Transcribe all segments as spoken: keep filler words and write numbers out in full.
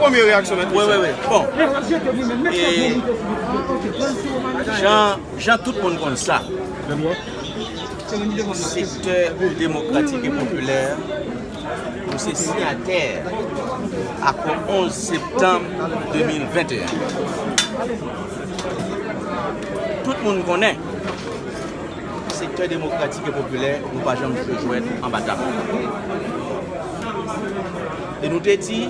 Premye reyaksyon, Mèt Wi, wi, Michel. Wi. Bon, e jan, jan tout moun konn sa, sektè demokratik e popilè, nou se siyatè akò onz septanm de mil venteyen. Tout moun konnen, sektè demokratik e popilè, nou pa janm jwe jwèt anba tab. E nou te di,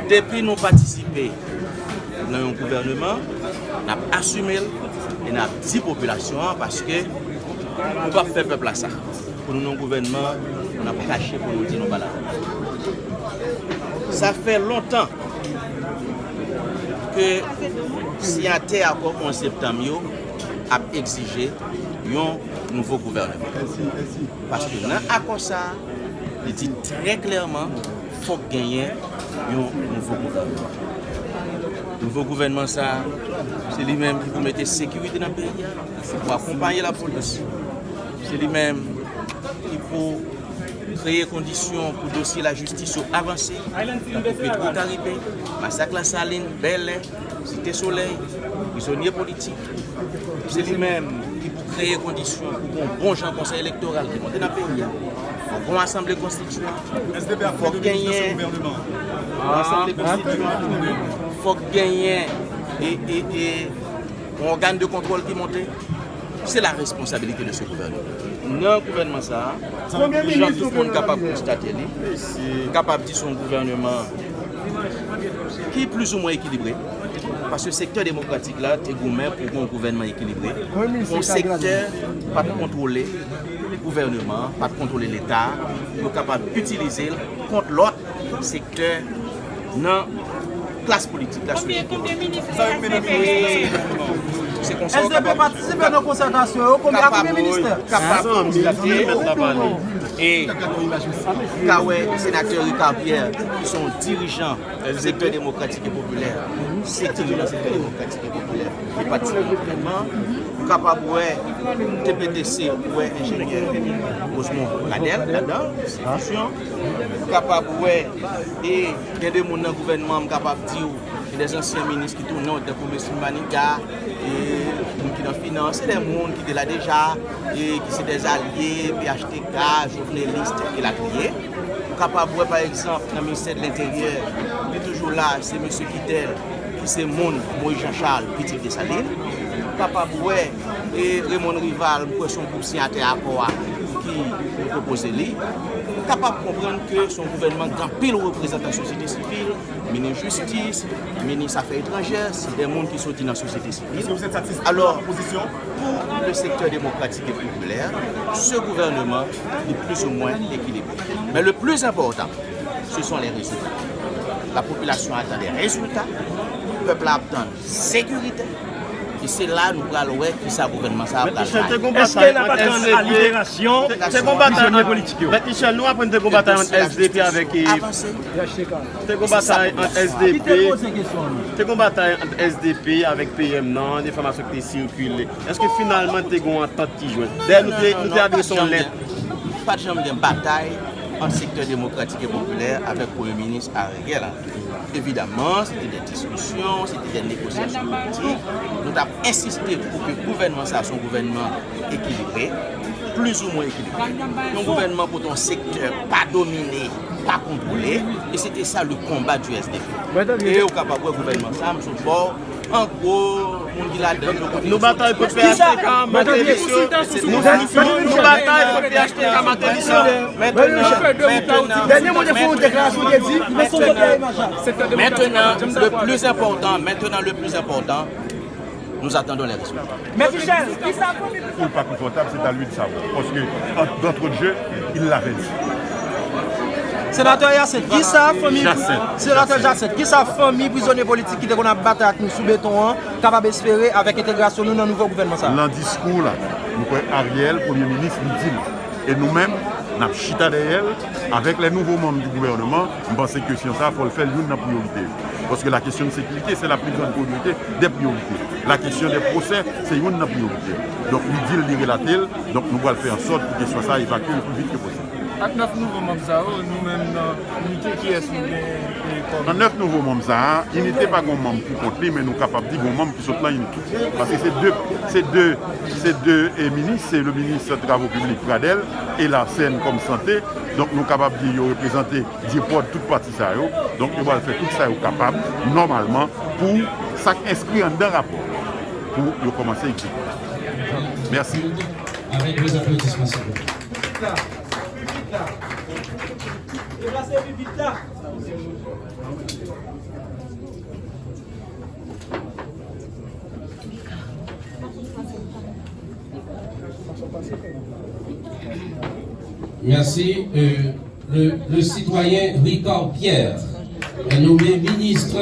depi nou patisipe nan yon gouvèneman, n ap asime l e n ap di popilasyon an, paske nou p ap fè pèp la sa. Pou nou nan gouvènman, n ap kache pou nou di nou pa la. Sa fè lontan ke siyatè akò onz septanm yo ap egzije yon nouvo gouvèneman. Paske nan akò sa a, li di trè klèman, fòk genyen yon nouvo gouvènman. Nouvo gouvènman sa a, se li menm ki pou mete sekirite nan peyi a, pou akonpaye lapolis. Se li menm ki pou kreye kondisyon pou dosye lajistis yo avanse, tankou Petro Caribe, masak Lasalin, Bèlè, Site Solèy, prizonye politik. Se li menm ki pou kreye kondisyon pou gon bon jan konsèy elektoral ki monte nan peyi a. Fòk gon asanble konstitiyan. Fòk genyen yon asanble konstitiyan. Fòk genyen e, e, e, yon ògàn de kontwòl ki monte. C'est la responsabilité de ce gouvernement. Nan gouvènman sa a, jan tout moun kapab konstate li, m kapab di se yon gouvènman ki plizoumwen ekilibre, paske sektè demokratik la te goumen pou yon gouvènman ekilibre, yon sektè pa t kontwole gouvènman an, pa t kontwole Leta, pou yo kapab itilize l kont lòt sektè nan klas politik la, sosyete. Se konsa w kapab, kapab, kapab konstate, e ka wè senatè Ricard Pierre, ki se yon dirijan sektè demokratik e popilè, se dirijan sektè demokratik e popilè, ki patisipe nan gouvènman. Ou kapab wè T P T C, ou wè enjenyè Rosemond Pradel ladan, se fisyon. Ou kapab wè, e gen de moun nan gouvènman, m kapab di w, gen de ansyen minis ki tounen, tankou Mesfin Manigat, e moun ki nan finans, se de moun ki te la deja, e ki se de alye P H T K, Jovenelis, elatriye. Ou kapab wè, pa egzanp, nan ministè de Lenteryè, li toujou la, se mesye Kittel, ki se moun Moïse Jean Charles, pitit Desalin. Ou kapab wè, e Raymond Rival, m kwè se yon gwoup siyatè akò a ki pwopoze li. Ou kapab konprann ke se yon gouvènman ki gen anpil reprezantan sosyete sivil, minis jistis, minis afè etranjè, se de moun ki soti nan sosyete sivile. Alò, pou le sektè demokratik e popilè, se gouvènman li plizoumwen ekilibre. Men le pli enpòtan, se son le rezilta. Lapopilasyon atann de rezilta, pèp la ap tann sekirite, e se la nou pral wè kisa gouvènman sa a pral bay. Èske n ap atann liberasyon prizonye politik yo? Mèt Michel, nou aprann te gon batay ant S D P avèk, e, P H T K. Te gon batay ant S D P, te gon batay ant S D P avèk P M nan, enfòmasyon ki te sikile. Èske finalman te gon antant ki jwenn? Dayè nou te, nou te adrese yon lèt. Pa t janm gen batay ant sektè demokratik e popilè avèk Premye Minis Ariel Henry. Evidaman, se te de diskisyon, se te de negosyasyon politik. Nou t ap ensiste pou ke gouvènman sa a se yon gouvènman ekilibre, plizoumwen ekilibre. Yon gouvènman kote yon sektè pa domine, pa kontwole, e se te sa le konba du S D P. E ou kapab wè gouvènman sa a, m sot bò, an gwo, moun ki ladan yo kote. Nou batay kont P H T K, Martelly, nou, nou batay kont P H T K, Martelly. Mentenan, mentenan, mentenan, le pli enpòtan, mentenan, le pli enpòtan, nous attendons les résultats. Mèt Michel, kisa pou li? Pou l pa konfòtab, se a lui de savoir. Paske, en, d'entrée de jeu, il l'avait dit. Senatè Jacinthe, kisa fanmi, Senatè Jacinthe, kisa fanmi prizonye politik ki te konn ap batay ak nou sou beton an kapab espere avèk entegrasyon nou nan nouvo gouvènman sa a? Nan diskou la, nou kwè Ariel, premye minis, li di l. E nou menm, n ap chita dèyè l. Avec les nouveaux membres du gouvernement, m panse kesyon sa a, fò l fè l youn nan priyorite yo. Paske la question de sécurité, c'est la plus grande priorité des priorités. La question des procès, se youn nan priyorite yo. Donk, li di l, li relate l. Donk, nou pral fè an sòt pou kesyon sa a evakye le plus vite que possible. Ak nèf nouvo manm sa yo, nou menm nan Inite, kiyès nou gen, e, kòm... Nan nèf nouvo manm sa a, Inite pa gen manm pou kont li, men nou kapab di gen manm ki sot nan Inite. Paske se de, se de, se de, e, minis, se le minis Travo Piblik Pradel e Larsen kòm sante. Donk nou kapab di yo reprezante Dyepòd tout pati sa yo. Donk yo pral fè tout sa yo kapab, nòmalman, pou sa k enskri anndan rapò, pou yo kòmanse egzekite. Mèsi. Avec vos applaudissements, s'il vous plaît. Merci. Euh, le, le citoyen Ricard Pierre est nommé ministre,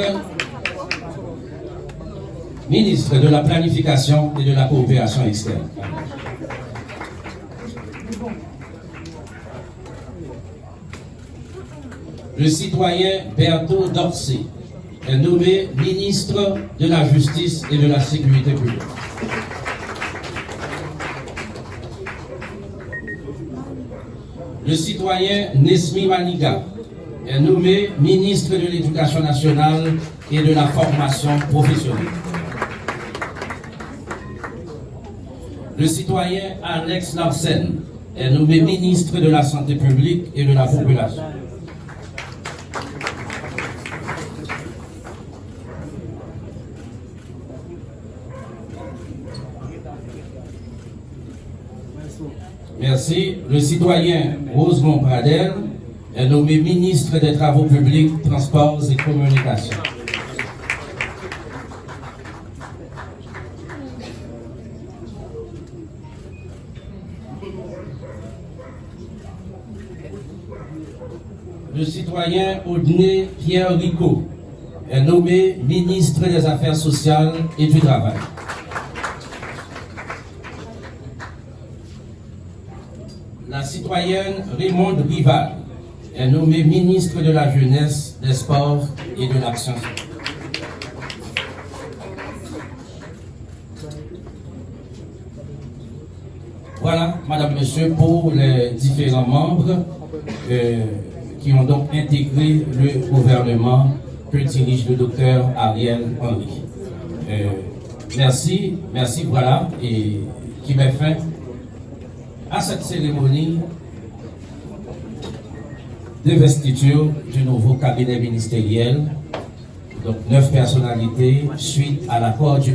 ministre de la Planification et de la Coopération externe. Le citoyen Bertho Dorcé est nommé ministre de la Justice et de la Sécurité publique. Le citoyen Nesmy Manigat est nommé ministre de l'Éducation nationale et de la formation professionnelle. Le citoyen Alex Larsen est nommé ministre de la Santé publique et de la Population. Merci. Le citoyen Rosemond Pradel est nommé ministre des Travaux publics, Transports et Communications. Le citoyen Odné Pierre Ricot est nommé ministre des Affaires sociales et du Travail. La citoyenne Raymonde Rival est nommée ministre de la Jeunesse, des Sports et de l'Action sociale. Voilà, Madame, Monsieur, pour les différents membres, euh, qui ont donc intégré le gouvernement que dirige le docteur Ariel Henry. Euh, merci, merci, voilà, et qui met fin à cette cérémonie d'investiture du nouveau cabinet ministériel. Donc, neuf personnalités suite à l'accord du